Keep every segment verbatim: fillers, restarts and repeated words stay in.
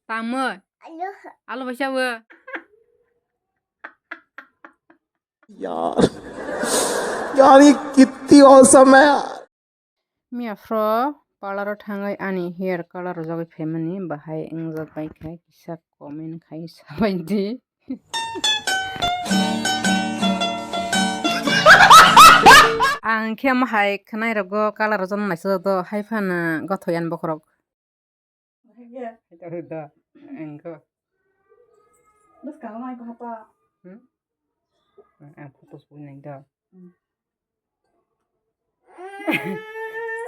Tamoi. Alo. Alo baisa bo. यार, यार, ये कितनी औसम है यार। Mia phro parlor o thangwi ani hair color rwjagwi phaimani bahai wngjak bai kha kisa comment khai sabai di. Ang khe omo hai khwnai rogo color rwjaknai naisajak do hai phano gothoyan bokhorok. Ito, ito. Engko. Bwskango mai kha pa. Hmm? Ang photo sui nai do. Hmm.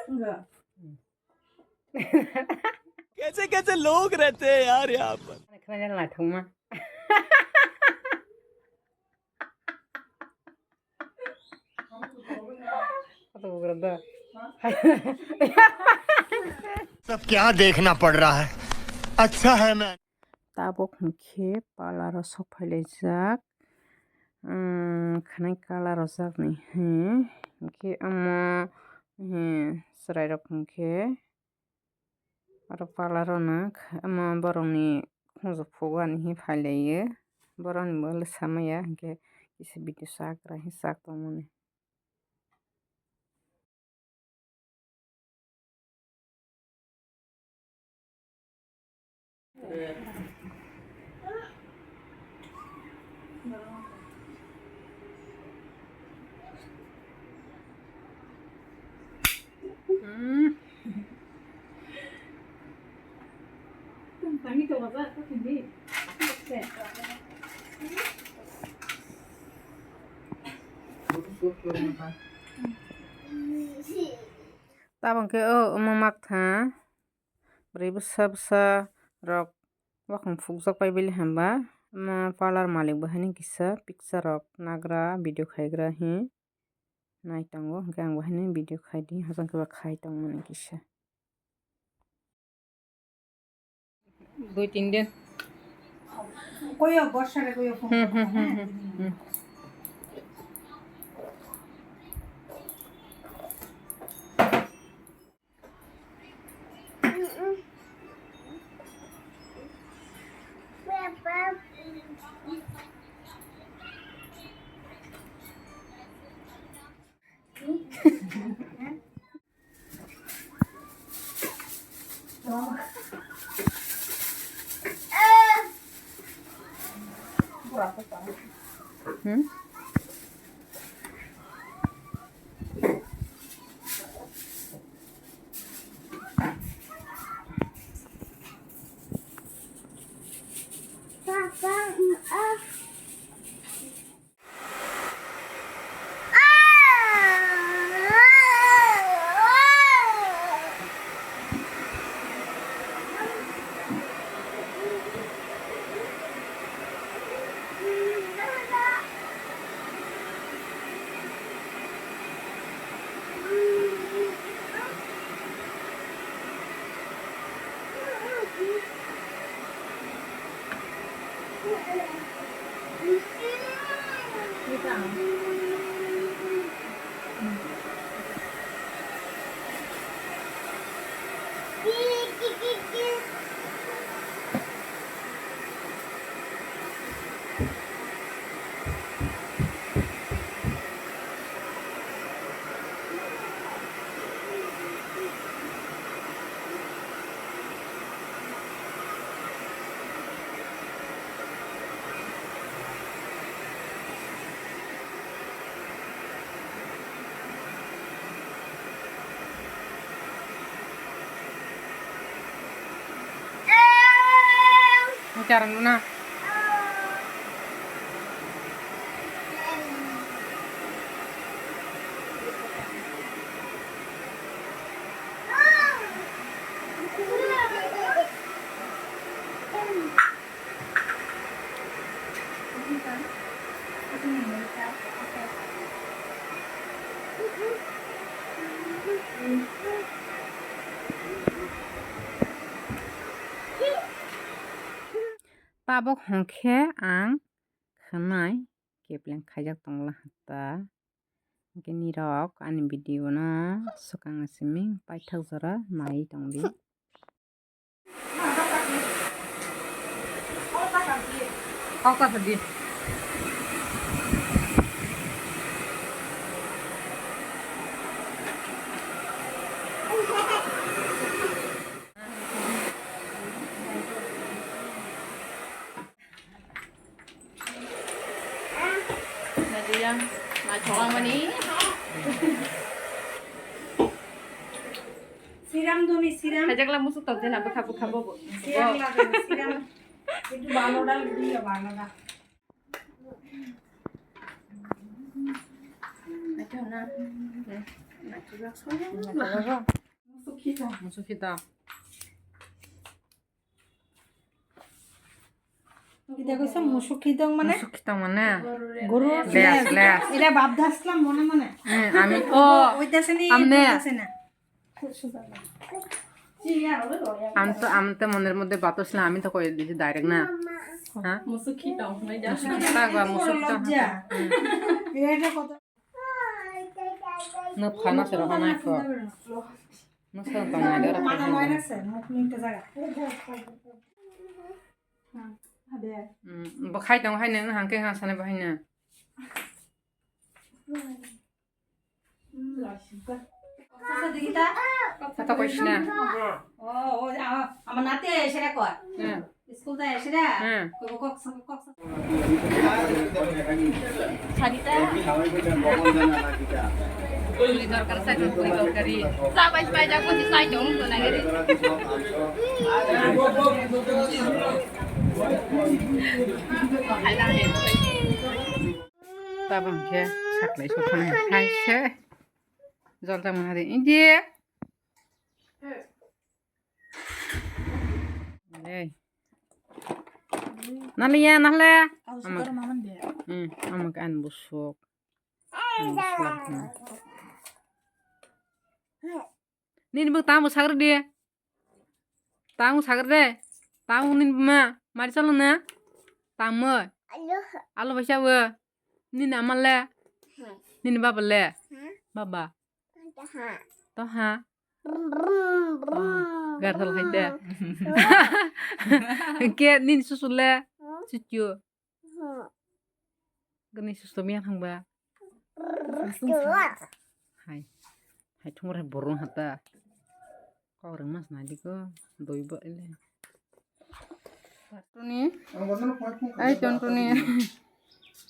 Enggak. कैसे कैसे लोग रहते हैं यार यहाँ पर। Khna lai thung ma. Khato bugra da. सब क्या देखना पड़ रहा है, अच्छा है मैं। Tabuk hwnkhe parlor o sok phailaijak, khwnai color rwjakni hwnkhe omo chwrairok hwnkhe oro parlor o no omo borokni khunju phugani hinwi phailaio, borokni bo le samaya hwnkhe kisa video chagra hinwi chak tongmani. Tabang khe o omo maktha bwrwi bwsa bwsa rok wakhang phukjak pai bili hamba omo parlor malik bo haino kisa picture rok nagra video khaigra hi nai tongo, hwnkhe ang bo haino video khai di, hachang khe ba khai tongmani kisa. Dui tin din. Koyo, borsa re koyo phone. Hmm, hmm, hmm, hmm, hmm. Hmm? Charang luna. Tabuk hwnkhe ang khwnai kepleng khaijak tongla hata. Hwnkhe nirok ani video no swkang simi paithak jora naiwi tongdi. Kok ta di. Nadia, naithok langmani. Siram duni, siram. Hajakla musuk tokjena bwkha bwkha bobo. Siram lagani, siram. Itu balo dal, dia balo dal. Naithok na. Naithok jak song. Musuk khita. Musuk khita. Kita kaisa musuk khitong mane? Musuk khitong mane? Guru les, les. Ira bab daslam mone mone. Hmm, ami, oh, oita sini, amne. Oita sini. Am to, am to mondir moddhe bato sila, ami to koi disi direct na. Ha? Musuk khitong, musuk khitong, ba musuk khitong. Lojja. Ira kota. No khana sero khana ko. Masa tong ada orang. Mana main sih, mau minta jaga. Hmm, ada. Hmm, bakhai tong hai nang hangke hang sana bahai na. Kata koi sina. Oh, oh, ama nate sira ko. Hmm. School ta esira. Hmm. Ko kok kok. Sarita. Puri dorkar sa puri dorkari. Sa bai bai ja ko sai dong to na gari. Tabang khe saklai sothana hai se. Jol ta mangari. Indi. Ei. Naliya, nahle? Amak. Hmm, amak an busuk. An busuk, hmm. Nini bwk tamo sagri di. Tamo sagri de. Tamo nini buma. Mari chalo na. Tamo. Alo baisa bo. Nini ama le? Hmm. Nini baba le? Hmm? Baba. Toha. Toha. Brum, brum, brum, oh, gar thal hai de. Brum. Ke nini susu le? Hmm? Susu. Hmm. Gani susu miya thang ba. Brum, brum. Hai. Hai thumur hai borong hata. Kok rwngma swnai di ko, dui bo ele. Tuni, ai Tuntuni,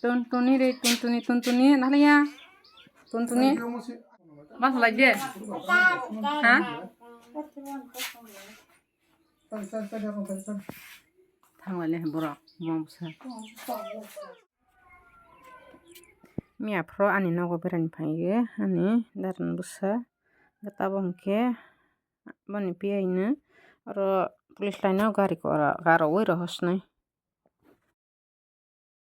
Tuntuni re, Tuntuni, Tuntuni, nahliya, Tuntuni, mas lai de, ha? Thang lai le borok, buma bwsa. Miya phro ani nogo berani phaiyo, ani daran bwsa. Tabok hwnkhe boni piyaino oro police line o gari kora garogwi rohosnai.